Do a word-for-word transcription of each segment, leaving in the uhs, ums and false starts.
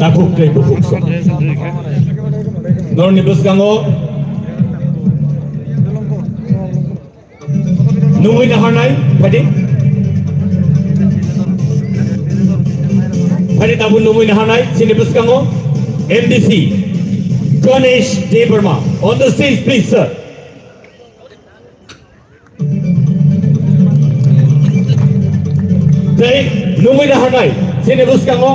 Takhuk tei bukhuk song. Norni bwskango nungwi naharnai, phaidi. Phaidi tabuk nungwi naharnai, chini bwskango M D C Ganesh Debbarma. On the stage, please, sir. Tei nungwi naharnai, chini bwskango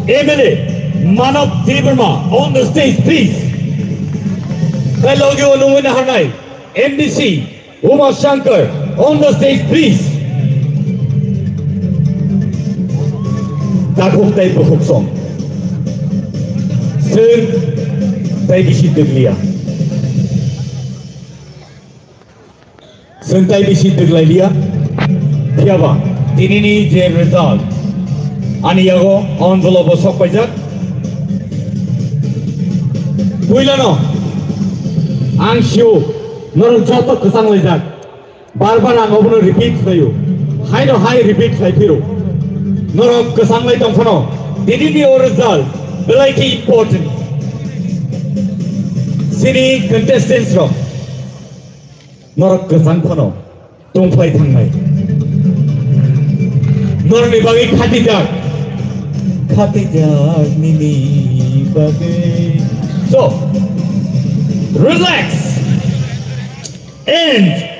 M L A Manav Debbarma, on the stage, please. Tei logi o nungwi naharnai, M D C Uma Shankar, on the stage, please. Takhuk tei bukhuk song. Chwng tei bisi twkliya. Chwng tei bisi twklailiya. Phiyaba tinini je result ani yago envelope o sok paijak. Puilano ang sio norok joto kwchang laijak. Bar bar ang obono repeat khlaio. Haino hai repeat khlai phiro. Norok kwchang lai tong phano tinini o result belai khe important. Chini contestants rok. Norok kwchang phano tongphlai thangnai. Norokni bagwi khatijak. Khatijak nini bagwi. So, relax and